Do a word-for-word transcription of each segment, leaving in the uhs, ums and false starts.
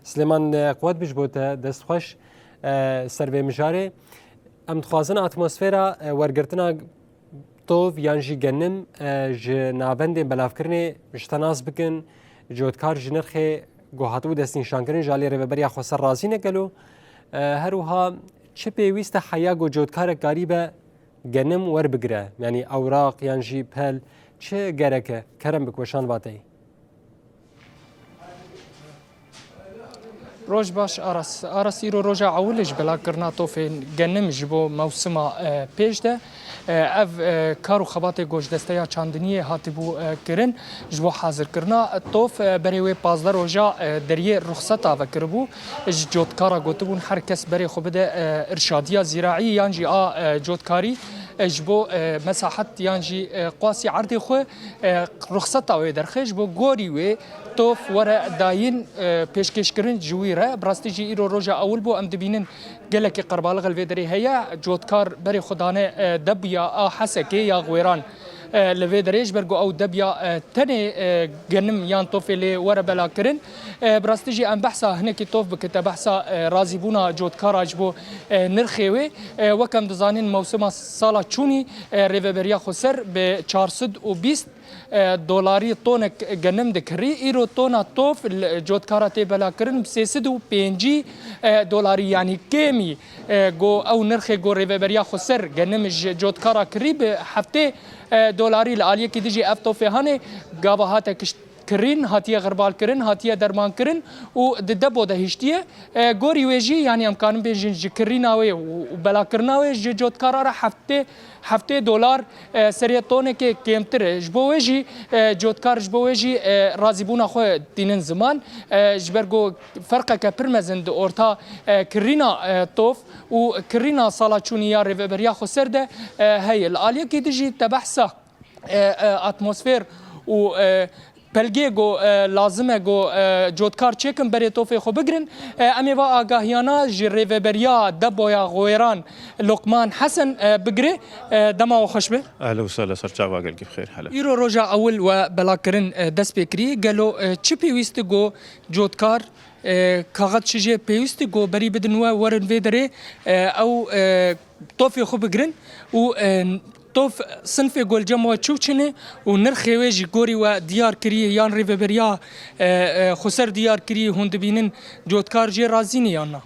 Silêman, e, qewet bi ji bo te, dest xweş, e, ser vê mijarê. Em dixwazin atmosfera, e, wergirtina tov yan jî genim, e, ji navendên belavkirinê ji te nas bikin. Cotkar ji nirxê ku hatibû destnîşankirin ji alî Rêveberiya Xweser razî ne gelo? E, her wiha çi pêwîst e heya ku cotkarek karîbe genim werbigire? Yanî ewraq yan jî pel çi gerek e? Kerem bik weşan vateyî. Roj baş Aras. Aras, îro roja ewil e ji belavkirina tofên genim ji bo mewsima, e, pêş de. E, ev, e, kar û xebatê ku ji desteya çandiniyê hatibû, e, kirin ji bo hazirkirina tof, e, berê wê pazdeh roja, e, deriyê ruxseta vekiribû. Ji cotkara gotibûn her kes berê xwe bide, e, irşadiya zîraî yan jî a, e, cotkarî, e, ji bo, e, mesahet yan jî, e, qasî erdê xwe, e, ruxseta wê derxe ji bo gorî wê tof were dayîn, e, pêşkêşkirin ji wî re. Bi rastî jî îro roja ewil bû, em dibînin gelekî qerbalix li vê derê heye. Cotkar berê xwe dane, e, debiya a Hesekê ya Xwêran, e, li vê derê, ji ber ku ew debiya, e, tenê, e, genim yan tofê lê were belakirin. E, bi rastî jî em behsa hinekî tof bike, te behsa, e, razîbûna cotkara ji bo, e, nirxê wê. E, wek em dizanin, mewsima sala çûnî, e, Rêveberiya Xweser bi çar sed û bîst, e, dolarî tonek genim dikirî. Îro tona tof li cotkara tê belakirin bi sê sed û pêncî, e, dolarî, yanî kêmî, e, ku ew nirxê ku Rêveberiya Xweser genim ji cotkara kirî bi heftê, e, dolarî. Li aliyekî dijî ev tofê hanê gava hate kişt kirîn, hatiye xirbalkirin, hatiye dermankirin û di depo de hiştiye. E, gorî wê jî, yanî em karin bêjin ji kirîna wê û, û belakirina wê ji cotkara re heftê, heftê dolar, e, serê tonekê kêmtir e. Ji bo wê jî, e, cotkar ji bo wê jî, e, razîbûna xwe tînin ziman. E, ji ber ku ferqeke pir mezin di orta, e, kirîna, e, tof û kirîna sala çûnî ya Rêveberiya Xweser de, e, heye. Li aliyekî dijî te behsa e, e, atmosfer û, e, pelgê ku, e, lazim e ku, e, cotkar çêkin berê tofê xwe bigirin. E, em ê va agahiyana ji rêveberiya depoya Xwêran Lokman Hesen, e, bigire. E, dema we xweş be. Ehlen û sehlen, ser çava gelkî bi xêr. Hele. Îro roja ewil we belakirin, e, dest pê kirî. Gelo, e, çi pêwîst e ku cotkar, e, kaxet çi jê pêwîst e ku berî bidin we werin vê derê, e, ew, e, tofê xwe bigirin û, e, tof sinfê ku li cem we çi û çi ne û nirxê wê jî gorî we diyar kirî yan rêveberiya, e, e, xweser diyar kirî, hûn dibînin cotkar jê razî ne yan na?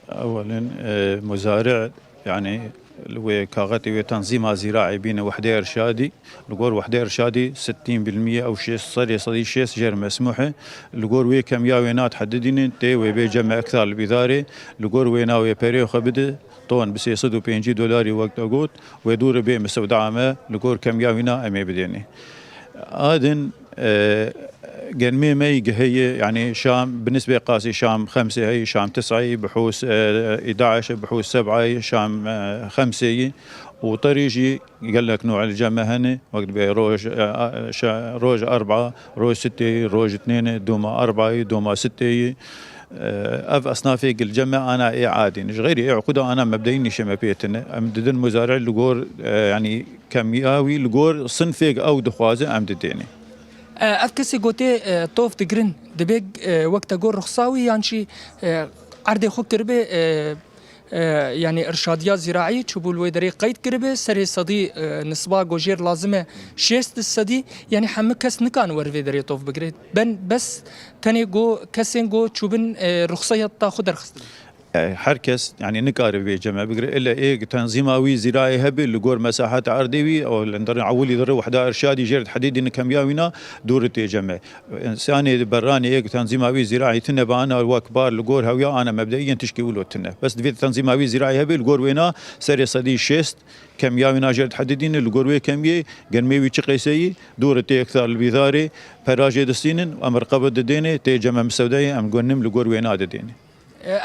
Ewelin, e, muzari'ê, yanî li wê kaxetê wê tenzîma zîraî bîne wehdê irşadî, li gor wehdê irşadî sitîn bil mîye ew şêst, serê sedî şêst jêr mesmûh e. Li gor wê kemiya wê nadihedidînin, tê wê bê cem ekthar li bîdarê, li gor wêna wê perê xwe bide, ton bi sê sed û pêncî dolarî wek te got, wê dûr bê misewda me, li gor kemiya wîna em ê bidênê. Adin, e, genmê me yî gihê ye, yanî Şam, bi nisbê qasî Şam xemsê heyî, Şam tis'ê, bi hûs, e, îdaş, bi hûs seb'ê, Şam, e, xemsê yî. Û terî jî gelek nû li cem me hene, wek dibê roj, e, a, şe-, roj erba, roj sitê, roj itnêne, doma erba yî, doma sitê yî. E, ev esnafê li cem me ana ê adîn. Ji xeyrî ê uqûda ana mebdeyî nîşe me pê tine. Em didin muzare li gor, e, yanî kemiya wî li gor sinfêk ew dixwaze em didênê. E, ev kesê gotê, e, tof digirin, dibê, e, wek te got ruxsa wî yan jî, e, erdê xwe kiribe, e, e, yanî irşadiya zîraî çûbû li wê derê qeyd kiribe, serê sedî, e, nisba ku jêr lazim e şêst sedî, yanî hemû kes nikan wer vê derê tof bigire. Ben bes tenê ku kesên ku çûbin, e, ruxseta xwe derxistin. E, her kes, yanî, nikare vê cem me bigire. Îlle ê tenzîma wî zîraî hebe, li gor mesaheta erdê wî, ew li ndarên ewilî de re wehda irşadî jêr dihedidîne kemiya wîna dûr tê cem me. Însanê di beranê ê tenzîma wî zîraî tine be ana wek bar li gor hewiya ana mebdeî yên tişkî wilo tine. Bes divê tenzîma wî zîraî hebe, li gor wêna serê sedî şêst kemiya wîna jêr dihedidîne, li gor wê kemiyê genmê wî çi qeyseyî, dûr tê ekthar li bîdarê, pera jê distînin, em riqebet didêne, tê cem me misewdeyê, em genim li gor wêna didêne.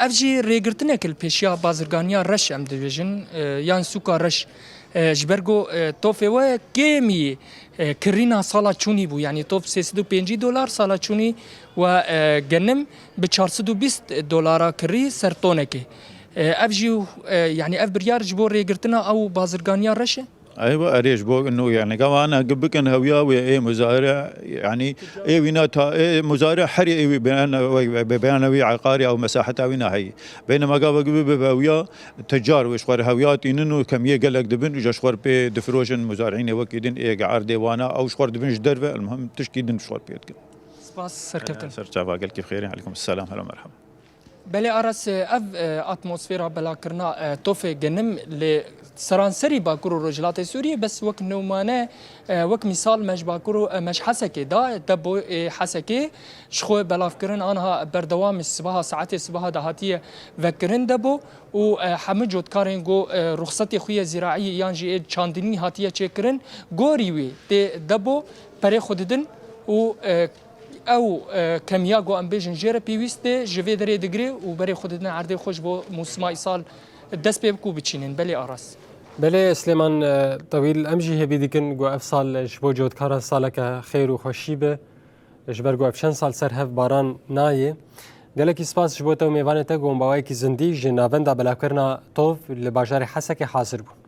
Ev jî rêgirtinek li pêşiya bazirganiya reş, em dibêjin, e, yan sûka reş. E, ji ber ku, e, tofê we kêmî, e, kirîna sala çûnî bû. Yanî tof sê sed û pêncî dolar sala çûnî we, e, genim bi çar sed û bîst dolara kirî ser tonekê. E, ev jî, e, yanî ev biryar ji bo rêgirtina ew bazirganiya reş e? Eywa, erê ji bo ino, yani, gava ana bikin hewiya wê ê muzare, yani, ê wîna ta, ê muzare herê ê wî beyana, beyana wî eqarê ew mesaheta wîna heyî. Beynema gava gibi bi hewiya tecar wê ji xwe re hewiya tînin û kemiyê gelek dibin û ji xwe re pê difirojin muzarînê wekî din ê erdê wana ew ji xwe re dibin ji derve, elmuhim tişkî din ji xwe re pê dikin. Spas, serkeftin. Ser çava gelkî xêrê, aleykum selam, hela merhaba. Belê Aras, ev, e, atmosfera belakirina, e, tofê genim li seranserî Bakur û Rojhilatê Sûriyê, bes wek nûmane, e, wek mîsal me ji Bakur û, e, me ji Hesekê da, Debo ê Hesekê ji xwe belavkirin anha berdewam e, sibaha saetê sibaha de hatiye vekirin Debo û, e, hemû cotkarên ku, e, ruxsetê xwe yê zîraî yan jî ê çandinî hatiye çêkirin, gorî wê tê Debo perê xwe didin û, e, Ew, e, kemiya ku em bêjin jê re pêwîst e, ji vê derê digire û berê xwe didine erdê xwe ji bo mûsima îsal dest pê bike û biçînin. Belê Aras. Belê Silêman, e, Tewîl, em jî hêvî dikin ku ev sal ji bo cotkara saleke xêr û xweşî be, ji ber ku ev çend sal ser hev baran nayê. Gelekî spas ji bo te û mêvanê te ku hûn bi awayekî zindî ji Navenda Belavkirina Tov li bajarê Hesekê hazir bûn.